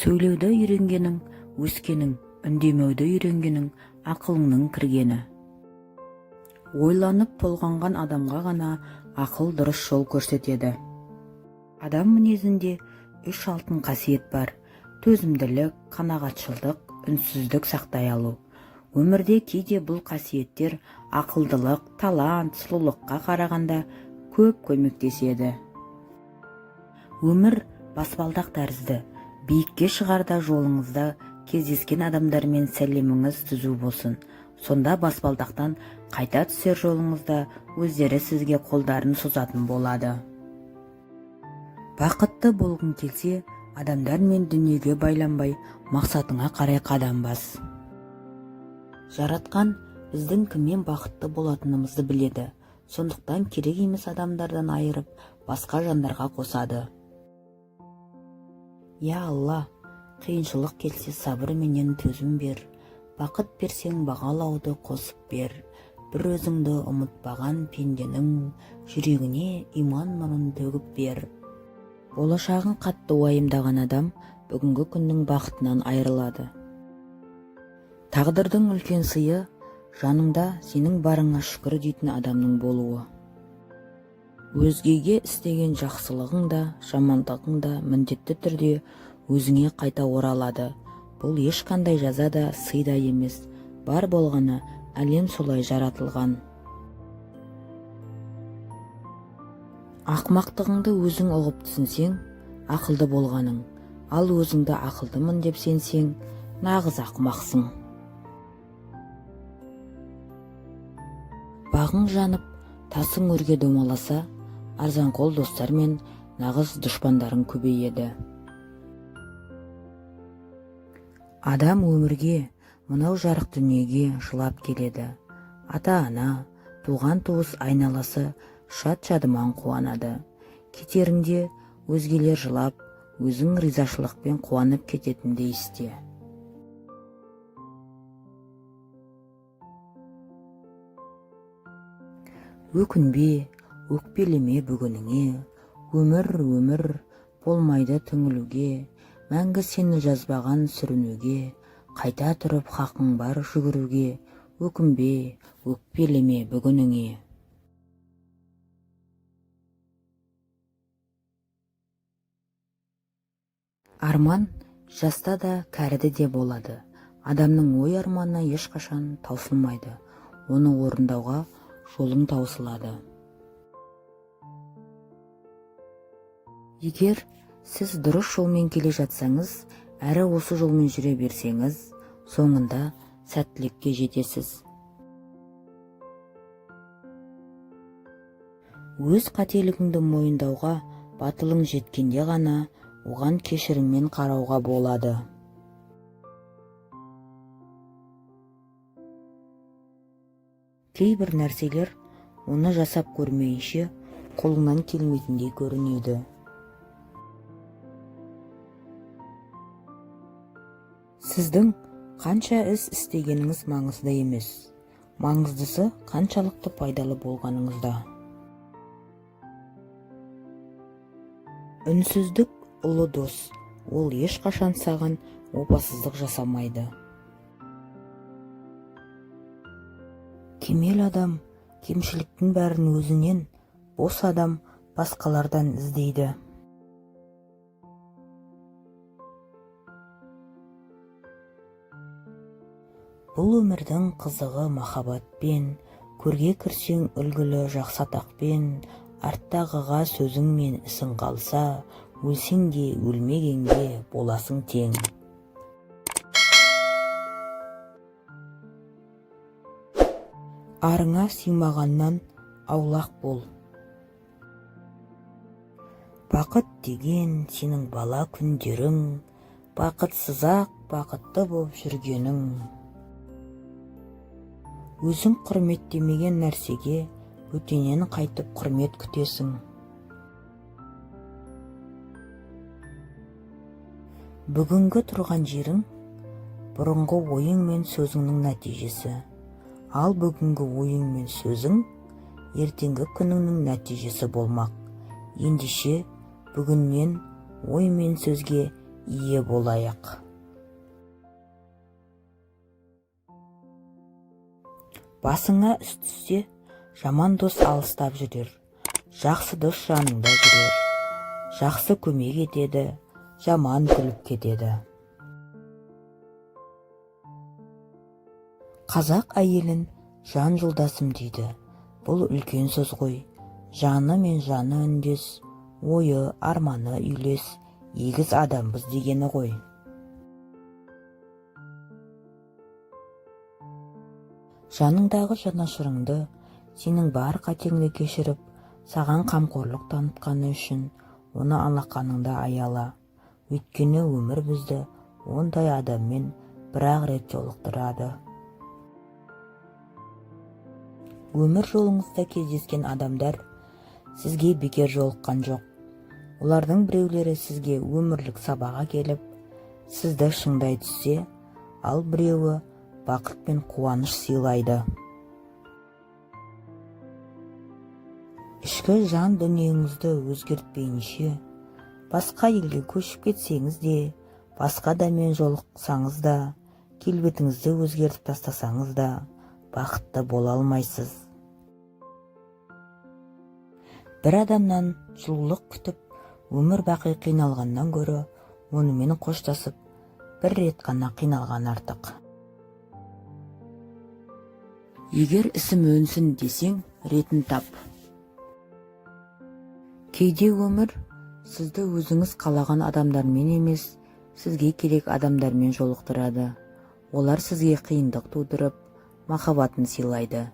Сөйлеуді үйренгенің өскенің, үндемеуді үйренгенің ақылыңның кіргені. Ойланып толғанған адамға ғана ақыл дұрыс жол көрсетеді. Адам мінезінде үш алтын қасиет бар: төзімділік, қанағатшылдық, үнсіздік сақтай алу. Өмірде кейде бұл қасиеттер ақылдылық, талант, сұлулыққа қарағанда көп көмектеседі. Өмір баспалдақ тәрізді. Биікке шығарда жолыңызда кездескен адамдармен сәлеміңіз түзу болсын. Сонда баспалдақтан қайта түсер жолыңызда өздері сізге қолдарын созатын болады. Бақытты болғың келсе, адамдар мен дүниеге байланбай, мақсатыңа қарай қадам бас. Жаратқан біздің кіммен бақытты болатынымызды біледі. Сондықтан керек емес адамдардан айырып, басқа жандарға қосады. Я Алла, қиыншылық келсе сабыр менен төзім бер, бақыт берсең бағалауды қосып бер. Бір өзіңді ұмытпаған пенденің жүрегіне иман нұрын төгіп бер. Болашағын қатты уайымдаған адам бүгінгі күннің бақытынан айырылады. Тағдырдың үлкен сыйы жаныңда сенің барыңа шүкір дейтін адамның болуы. Өзгеге істеген жақсылығың да, жамандығың да міндетті түрде өзіңе қайта оралады. Бұл ешқандай жаза да, сый да емес. Бар болғаны әлем солай жаратылған. Ақмақтығыңды өзің ұғып түсінсең, ақылды болғаның, ал өзіңді ақылдымын деп сенсең, нағыз ақымақсың. Бағың жанып, тасың өрге домаласа, арзанқол достар мен нағыз дұшпандарың көбейеді. Адам өмірге, мынау жарық дүниеге жылап келеді. Ата-ана, туған-туыс айналасы шат-шадыман қуанады. Кетеріңде өзгелер жылап, өзің ризашылықпен қуанып кететіндей істе. Өкінбе, өкпелеме бүгініңе, өмір, өмір, болмайды түңілуге, мәңгі сені жазбаған сүрінуге, қайта тұрып хақың бар жүгіруге, өкінбе, өкпелеме бүгініңе. Арман жаста да, кәріде де болады. Адамның ой арманы ешқашан таусылмайды, оны орындауға жолың таусылады. Егер сіз дұрыс жолмен келе жатсаңыз, әрі осы жолмен жүре берсеңіз, соңында сәттілікке жетесіз. Өз қателігіңді мойындауға батылың жеткенде ғана оған кешіріммен қарауға болады. Кейбір нәрселер оны жасап көрмейінше қолыңнан келмейтіндей көрінеді. Сіздің қанша іс істегеніңіз маңызды емес, маңыздысы қаншалықты пайдалы болғаныңызда. Үнсіздік ұлы дос, ол ешқашан саған опасыздық жасамайды. Кемел адам кемшіліктің бәрін өзінен, бос адам басқалардан іздейді. Бұл өмірдің қызығы махаббатпен, көрге кірсең үлгілі жақсы атақпен, арттағыға сөзің мен ісің қалса, өлсең де өлмегенге боласың тең. Арыңа сыймағаннан аулақ бол. Бақыт деген сенің бала күндерің, бақытсыз-ақ бақытты боп жүргенің. Өзің құрметтемеген нәрсеге бөтеннен қайтып құрмет күтесің. Бүгінгі тұрған жерің бұрынғы ойың мен сөзіңнің нәтижесі. Ал бүгінгі ойың мен сөзің ертеңгі күніңнің нәтижесі болмақ. Ендеше бүгіннен ой мен сөзге ие болайық. Басыңа іс түссе, жаман дос алыстап жүрер, жақсы дос жаныңда жүрер. Жақсы көмек етеді, жаман күліп кетеді. Қазақ әйелін жан жолдасым дейді. Бұл үлкен сөз ғой. Жаны мен жаны үндес, ойы, арманы үйлес, егіз адамбыз дегені ғой. Жаныңдағы жанашырыңды, сенің бар қатеңді кешіріп, саған қамқорлық танытқаны үшін оны алақаныңда аяла. Өйткені өмір бізді ондай адаммен бір-ақ рет жолықтырады. Өмір жолыңызда кездескен адамдар сізге бекер жолыққан жоқ. Олардың біреулері сізге өмірлік сабақ әкеліп, сізді шыңдай түссе, ал біреуі бақыт пен қуаныш сыйлайды. Ішкі жан дүниеңізді өзгертпейінше, басқа елге көшіп кетсеңіз де, басқа адаммен жолықсаңыз да, келбетіңізді өзгертіп тастасаңыз да, бақытты бола алмайсыз. Бір адамнан жылулық күтіп, өмір бақи қиналғаннан гөрі, онымен қоштасып, бір рет қана қиналған артық. Егер ісім өнсін десең, ретін тап. Кейде өмір сізді өзіңіз қалаған адамдармен емес, сізге керек адамдармен жолықтырады. Олар сізге қиындық тудырып, махаббатын сыйлайды.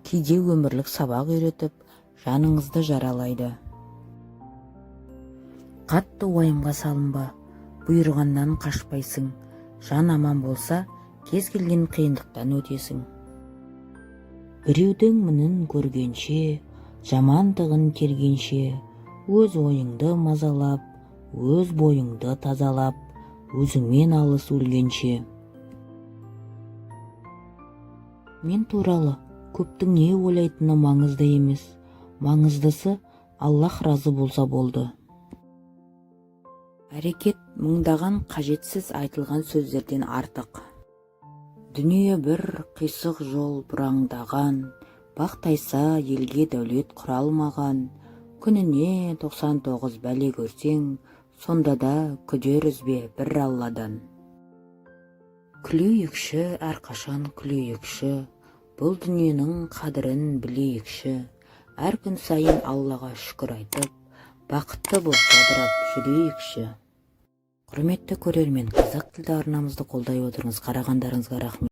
Кейде өмірлік сабақ үйретіп, жаныңызды жаралайды. Қатты уайымға салынба, бұйырғаннан қашпайсың. Жан аман болса, кез келген қиындықтан өтесің. Біреудің мінін көргенше, жамандығын тергенше, өз ойыңды мазалап, өз бойыңды тазалап, өзіңмен алыс өлгенше. Мен туралы көптің не ойлайтыны маңызды емес, маңыздысы Аллах разы болса болды. Әрекет мыңдаған қажетсіз айтылған сөздерден артық. Дүние бір қисық жол бұраңдаған, бақ тайса елге дәулет құра алмаған, күніне 99 бәле көрсең, сонда да күдер үзбе бір Алладан. Күлейікші, әрқашан күлейікші, бұл дүниенің қадірін білейікші, әр күн сайын Аллаға шүкір айтып, бақытты боп жадырап жүрейікші. Құрметті көрермен, қазақ тілді арнамызды қолдай отырыңыз. Қарағандарыңызға рахмет.